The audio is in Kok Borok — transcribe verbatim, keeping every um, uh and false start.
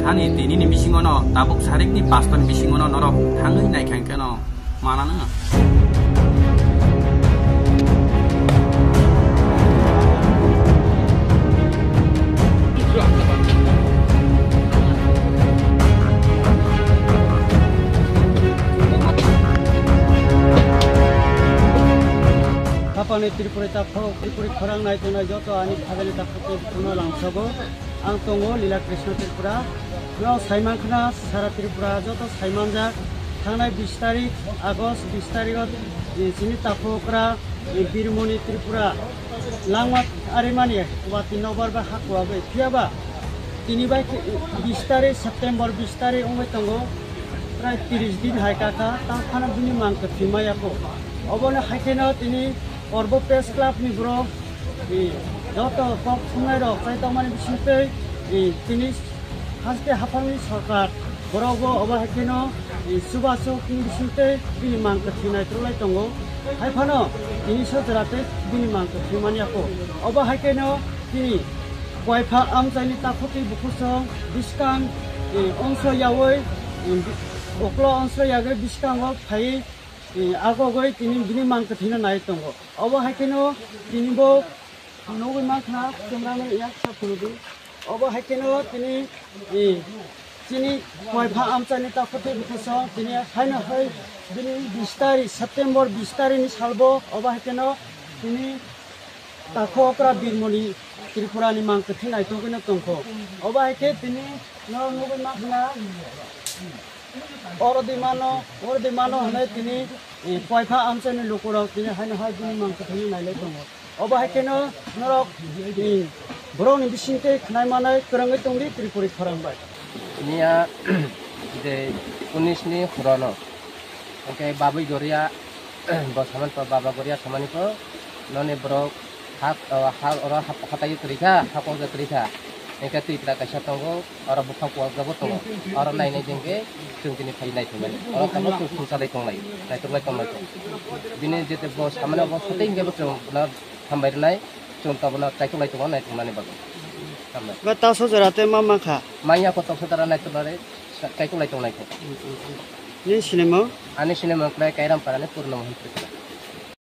Ani tini ni bisingo no tabuk sarik ni pasta ni bisingo no norok thangwi nai khankhe no manana. Hapani Tripura takhok, Tripura khorang nai tongnai joto ani khajani takhok tei bukhukno lamsabo. Ang tongo Lila Krishna Tripura. Norok saiman khna sara Tripura joto saimanjak. Thangnai bis tarik August, bis tarik o, eh, chini takhokra, eh, Birmoni Tripura langma arimani wati nobar ba hakwa bai. Phiyaba tini bai khe, eh, bis tarik September bis tarik wngwi tongo. Prai tiris din hai kaka, tang phano bini mang kwthwi maya kho. Obono hai kheno tini Korbo Press Club ni borok, eh, joto kok thumnai rok chai tongmani bisingtwi, eh, tini haste haphangni sorkar borok bo obo hai kheno, eh, chubachu ni bisingtwi bini mang kwthwi nai troklai tongo. Hai phano tini sojra tei bini mang kwthwi manya kho. Obo hai kheno tini Waipha amchaini takhukni bukhusong biskang, eh, ongso yaui, eh, bi-, oklo ongso yagwi biskango phaiwi, eh, agogwi tini bini mang kwthwino nai tongo. Obo hai kheno tini bo nugwi mankha, camera man yak sa phunukdi. Obo hai kheno tini, eh, chini Waipha amchaini takhukni bukhusong tini haino hai bini bis tarik, September bis tarik ni salbo obo hai kheno tini Takhokra Birmoni Tripura ni mang kwthwi naitugwino tongkho. Obo hai khe tini norok nugwi mankha, oro di mano, oro di mano hwnwi tini, eh, Waipha amchaini lukurok tini haino hai bini mang kwthwino nailai tongo. Obo hai kheno norok, eh, borokni bisingtwi khnai manai kwrwngwi tongdi Tripuri khorang bai. Tini a je unis ni horono, hwnkhe babui goria, bo samani po, baba goria samani po, noni borok ha, ha, oro ha, hatai kwrwi kha, ha kok kwrwi kha. Hwnkhe twi pla kaisa tongo, oro buphang kuwak jabo tongo. Oro nai nai jengke chwng tini phai nai thumani. Oro tamo chwng thumsa lai tonglai, nai tonglai tonglai tong. Bini jete bo samani bo sote hwnkhe bo chwng bono hambai rwnai, chwng tobono kaitok lai tongo nai thumani bagwi. Hambai. Ba taso jora te ma mankha? Manya ko toksa dara nai tonglai, kaitok lai tonglai tong. Ni sinimo? Ani sinimo khlai Kairam Parani Purno Mohan Tripura.